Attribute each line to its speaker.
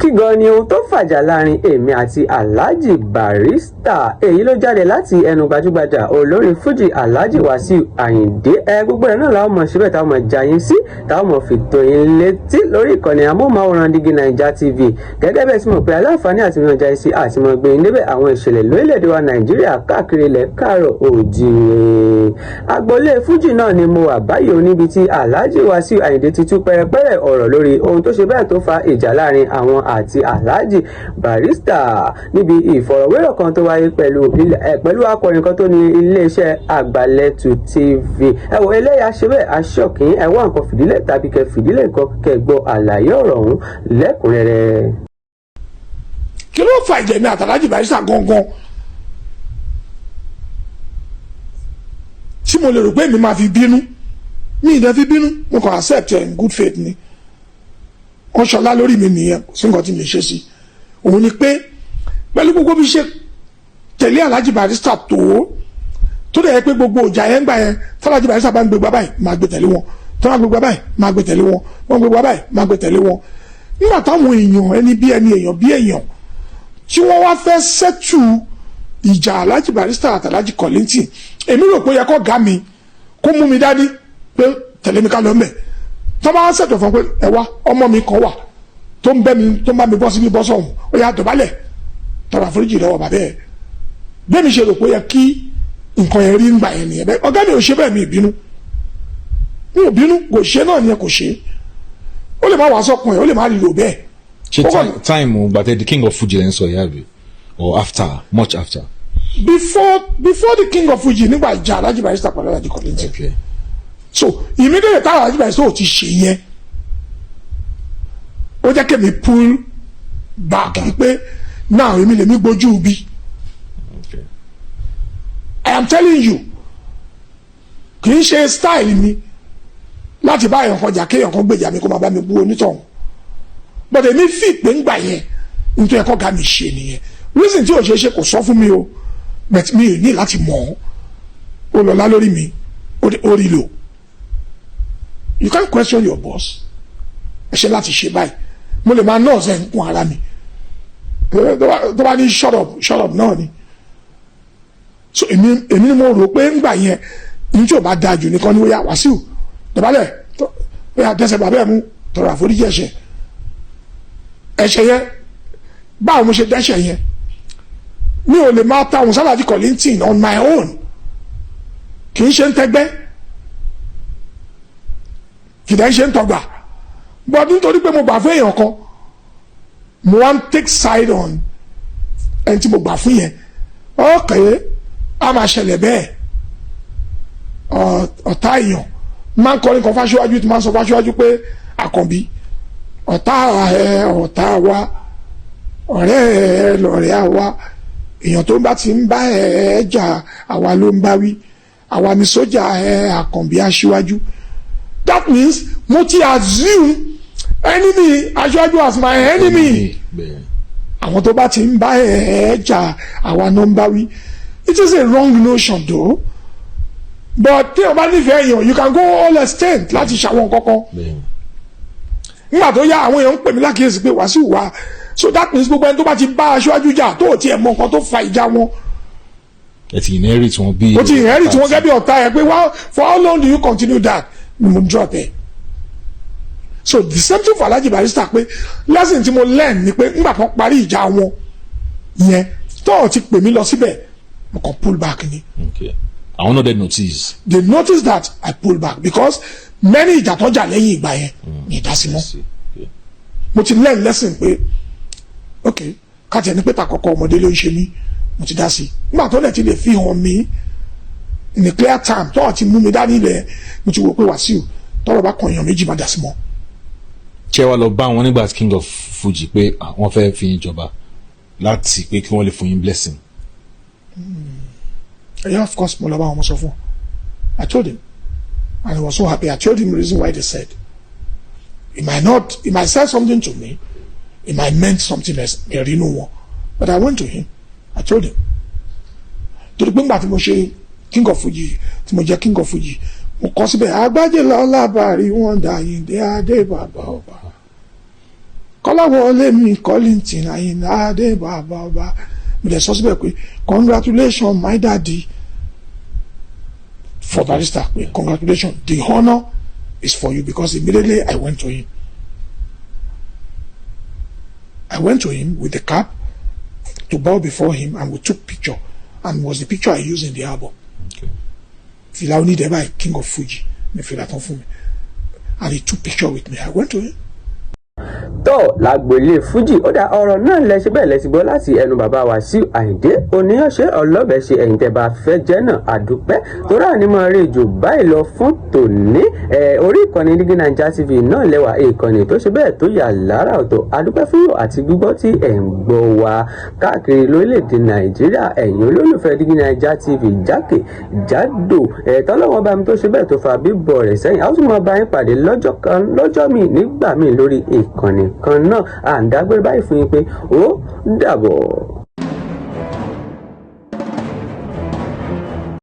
Speaker 1: Kí gan ni ohun tó fàjà láàrin èmi àti Alhaji Barrister? Èyí ló jáde láti ẹnu gbajúgbajà olórin Fuji, Alhaji Wasiu Ayinde. Ẹ gbogbo ẹ̀ náà làwọn mọ̀ síbẹ̀ táwọn mọ̀ jayín sí, táwọn mọ̀ fi tó yín létí lórí ìkànnì amóhùnmáwòrán Dígí Naija TV. Gẹ́gẹ́ bẹ́ẹ̀ sì mọ̀ pé aláǹfààní àti mọ̀ jayín sí àti mọ̀ gbé yín débẹ̀ àwọn ìṣẹ̀lẹ̀ lórílẹ̀‐èdè wa Nàìjíríà, káàkiri ilẹ̀ káàrọ̀ òjìrè. Agboolé Fuji náà ni mo wà báyìí o, níbi tí Alhaji Wasiu Ayinde ti tú pẹ́rẹpẹ́rẹ ọ̀rọ̀ lórí ohun tó ṣe bẹ́ẹ̀ tó fa ìjà láàrin àwọn àti Alhaji Barrister, níbi ìfọ̀rọ̀wérọ̀ kan tó wáyé pẹ̀lú akọrin kan tó ní iléeṣẹ́ Àgbàlẹ̀tù TV. Ẹ wò, eléyà ṣe bẹ́ẹ̀ aṣọ́kìn. Ẹ wá nǹkan fìdílé tàbí kẹ fìdílé nǹkan kẹ gbọ́ àlàyé ọ̀rọ̀ ọ̀hún lẹ́kùnrẹ́rẹ́.
Speaker 2: Kí ló fa ìjà èmi àti Alhaji Barrister gangan tí mo lè rò pé mi máa fi bínú? Mi ì dẹ́ fi bínú, mo kàn accept ẹ̀ in good faith ni. Wọ́n ṣọlá lórí mi nìyẹn, kò sí nǹkan tí mi ṣe sí. Òun ni pé pẹ̀lú gbogbo bí ṣe tẹ̀lé Alhaji Barrister tó dẹ̀ yẹ pé gbogbo ìjà yẹn gbà yẹn, tí Alhaji Barrister bá ń gbégbá báyìí, máa gbé tẹ̀lé wọn, tó bá gbégbá báyìí, máa gbé tẹ̀lé wọn, wọ́n gbégbá báyìí, máa gbé tẹ̀lé wọn. Nígbà táwọn èèyàn, ẹni bí ẹni, èèyàn bí èèyàn, tí wọ́n wá fẹ́ settle ìjà Alhaji Barrister àti Alhaji Kollington, èmi rò pé ó yẹ kó gá mi kó mú mi dání pé tẹ̀lé mi ká lọ mẹ́. Tó bá ṣètò fún pé ẹ wá, ọmọ mi kan wà tó ń bẹ́ mi, tó ń bá mi bọ́ síbi bọ́ sọ̀hún, ó yá, dọ̀bálẹ̀ tọrọ àforíjì lọ́wọ́ bàbá ẹ̀. Bẹ́ẹ̀ mi ṣe rò pé ó yẹ kí nǹkan yẹn rí ńgbà yẹn nìyẹn. Bẹ́ẹ̀ ọ̀gá mi ò ṣe bẹ́ẹ̀, mi ì bínú, mi ò bínú. Kò ṣe náà nìyẹn, kò ṣe, ó lè má wàá sọkùn ẹ̀, ó lè má rí rò bẹ́ẹ̀.
Speaker 3: Ṣé time gbàtẹ́ the King of Fuji lẹ́ ń sọ yìí, àbí or after, much after?
Speaker 2: Before the King of Fuji, nígbà ìjà Alhaji Barrister pẹ̀lú Alhaji Kollington. So immediately táwọn Alhaji Barrister ò ti ṣe yẹn, ó jẹ́ kémi pull back pé now èmi lèmi gbójú bí. I am telling you, kì í ṣe style mi láti bá èèyàn kan jà, kéèyàn kan gbèjà mi, kó máa bá mi bú onítọ̀hún. But èmi fi pé ń gbà yẹn, nítorí ẹ̀kọ́ ga mi ṣe nìyẹn. Reason tí ò ṣe é ṣe, kò sọ fún mi o, but mi ò ní láti mọ̀ ọ́. Ó lọ́lá lórí mi, ó rí lò. You can't question your boss. Ẹ ṣe láti ṣe báyìí, mo lè máa nọ́ọ̀sì ẹ̀ ń kún ara mi. Tó bá ní shut up, shut up náà ni. So èmi ni mo rò pé ńgbà yẹn, ní tí ò bá da jù nìkan ni ó yá, Wàsíù, dọ̀bálẹ̀, ó yá, dẹ́sẹ̀ bàbá ẹ̀ mú, tọrọ àforíjì ẹ̀ṣẹ̀. Ẹ̀ṣẹ̀ yẹn, báwo mo ṣe dẹ́ṣẹ̀ yẹn? Mi ò lè máa ta òun s'Alhaji Kollington on my own. Kì í ṣe ń tẹ́gbẹ́, kì í dẹ́ ṣe ń tọgbà, but nítorí pé mo gbà fún èèyàn kan, mo wá ń take side on ẹni tí mo gbà fún yẹn. Okay, a máa ṣẹlẹ̀ bẹ́ẹ̀. Ọ̀tá èèyàn máa ń kọrin kan fáṣíwájú, tí máa ń sọ fáṣíwájú pé, "Àkànbí, ọ̀tá ẹ ọ̀tá wa, ọ̀rẹ́ ẹ lọ̀rẹ́ àwa. Èèyàn tó bá ti ń bá ẹ jà, àwa ló ń bá wí. Àwa ni sójà ẹ, Àkànbí aṣíwájú." That means mo ti assume enemy aṣíwájú as my enemy. Àwọn tó bá ti ń bá ẹ jà, àwa ló ń bá wí. It is a wrong notion though, but tí o bá nífẹ̀ẹ́ èèyàn, you can go all extent láti ṣàwọn kankan. Nígbà tó yá, àwọn èèyàn ń pè mí lákìyèsí pé, "Wàsíù wá." So that means gbogbo ẹni tó bá ti bá aṣáájú jà, tó ò tiẹ̀ mọ nǹkan tó fa ìjà wọn,
Speaker 3: Ẹ ti inherit wọn bí.
Speaker 2: O ti inherit wọn gẹ́gẹ́ bí ọ̀tá ẹ pé wá, for how long do you continue that? Ni mo drop ẹ. So the same thing for Alhaji Barrister, pé lesson tí mo learn ni pé ńgbà kan parí ìjà wọn yẹn, tó o ti pè mí lọ síbẹ̀, mo kàn pull back ni.
Speaker 3: Okay, àwọn náà dẹ̀ notice.
Speaker 2: They notice that I pull back because many ìjà tó jà lẹ́yìn ìgbà yẹn ní ìdásí mọ́. Mo ti learn lesson pé ok, kájẹ ní pé tàkọ́kọ́ ọmọdé ló ń ṣe mí, mo ti dá sí. Nígbà tó lẹ̀ ti lè fi hàn mí in a clear time, tó ti mú mi dání ilẹ̀, mo ti wò pé Wàsíù, tọ́rọ̀ bá kan èèyàn méjì, má dá sí mọ́.
Speaker 3: Ṣé wàá lọ bá wọn nígbà King of Fuji pé àwọn fẹ́ fi yín jọba, láti pé kí wọ́n lè fún yín blessing?
Speaker 2: Yeah, of course, mo lọ bá wọn, mo sọ fún. I told him and he was so happy. I told him the reason why they said. He might not, he might say something to me, he might meant something else, ẹ̀rí inú wọn, but I went to him, I told him, torí pé ńgbà tí mo ṣe King of Fuji, tí mo jẹ́ King of Fuji, mo kọ síbẹ̀, "Agbájé lọ́la bàrí wọ́n dà Yìndé Adé bàbá ọba." Kọ́láwọlé mi Kollington Àyìnlá Adé bàbá ọba. Mo dẹ̀ sọ síbẹ̀ pé congratulations, my daddy, for Barrister, pé congratulations, the honour is for you, because immediately I went to him. I went to him with the cap to bow before him, and we took picture, and was the picture I used in the album. Fìlà onídẹ̀ẹ́ báyìí, King of Fuji ní fìlà tán fún mi, and he took picture with me. I went to him.
Speaker 1: Tó lágboolé fújì, ó dá ọ̀rọ̀ náà lẹ́sẹ̀ bẹ́ẹ̀ lẹ́sìn gbọ́ láti ẹnu bàbá Wàsíù Àyìndé oníyanṣẹ́ ọlọ́bẹ̀ ṣe. Ẹ̀yìn tẹ́ bá fẹ́ jẹ́ náà, àdúpẹ́ torí àní máa rí jù báyìí lọ fún tòní. Orí ìkànnì Dígí Naija TV náà lẹ́wà, ìkànnì tó ṣe bẹ́ẹ̀ tó yà lára ọ̀tọ̀. Àdúpẹ́ fún àti gbígbọ́ tí ẹ̀ ń gbọ́ wa káàkiri lórílẹ̀‐èdè Nàìjíríà, ẹ̀yin olólùfẹ́ Dígí Naija TV jákè jádò. Ẹ̀ tọ́lọ́wọ́n bá mi tó ṣe bẹ́ẹ̀ tó fa bíbọ̀ rẹ̀ sẹ́yìn, a ó tún máa bá yín pàdé lọ́jọ́ kan, lọ́jọ́ míì, nígbà míì, lórí ìkànnì kan náà. À ń dágbére báyìí fún yín pé ó dàbọ̀.